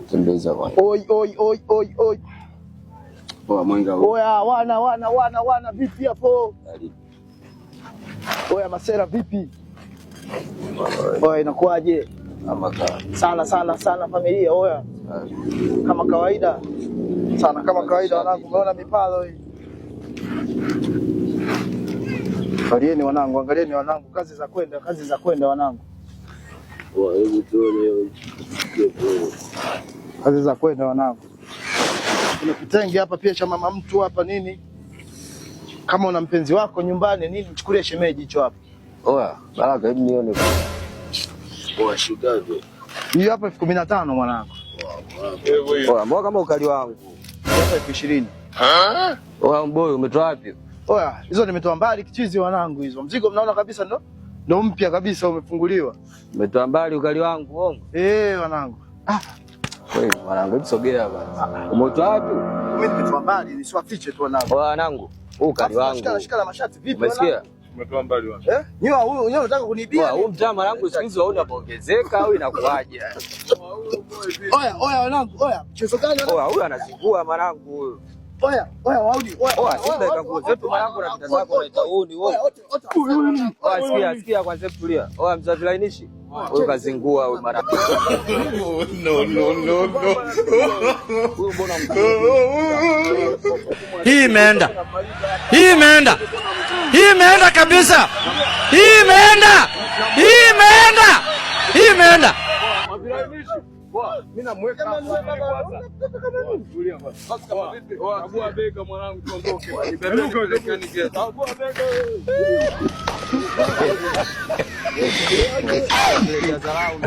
Tembeza bwana. Oi, oi, oi, oi, oi. Poa mwenga huyo. Oya, wana wana wana wana, vipi hapo? Karibu. Oya masera, vipi? Oya, inakuwaje? Kama ka. Sana sana sana familia. Oya, kama kawaida sana, kama kawaida wanangu, umeona mipalo hii. Angalieni wanangu, angalieni wanangu, kazi za kwenda, kazi za kwenda wanangu, Poa, hebu tuone hiyo. kazi za kwenda wanangu. Kuna kitenge hapa pia cha mama mtu hapa nini, kama una mpenzi wako nyumbani nini, mchukulie shemeji hicho hapa. Oya, Baraka, hebu nione. Poa, shikavyo. Hiyo hapa 15,000 mwanangu, Oya, mbona kama ukali wangu? Hiyo hapa 20,000. Oya, mboyo umetoa wapi? Oya, hizo nimetoa mbali kichizi wanangu, hizo mzigo mnaona kabisa ndo ndo mpya kabisa umefunguliwa. Umetoa mbali ukali wangu, ongo. Eh, wanangu. Ah, Wewe mwanangu, hebu sogea basi. Umetoa wapi? mimi nimetoa mbali nisiwafiche tu wanangu. Oya wanangu, huu ukali Alafu nashika wangu. nashika la mashati vipi Umesikia? wanangu? Eh? Nyewe huyu nyewe unataka kuniibia? Oya, huu mtaa mwanangu siku hizi waona paongezeka au inakuwaje? Oya, oya wanangu, oya. Mchezo gani wanangu? Oya, huyu anazingua mwanangu huyu. Oya, oya Waudi, oya. Oya, Simba ikakuwa zetu mwanangu na pita zako unaita uni wewe. Oya, wote wote. Oya, sikia, sikia kwanza tulia. Oya, mzee vilainishi. Huyu kazingua huyu mara. No, no, no, no. Huyu mbona Hii imeenda, hii imeenda, hii imeenda kabisa, hii imeenda, hii imeenda, hii imeenda. Mletea dharau.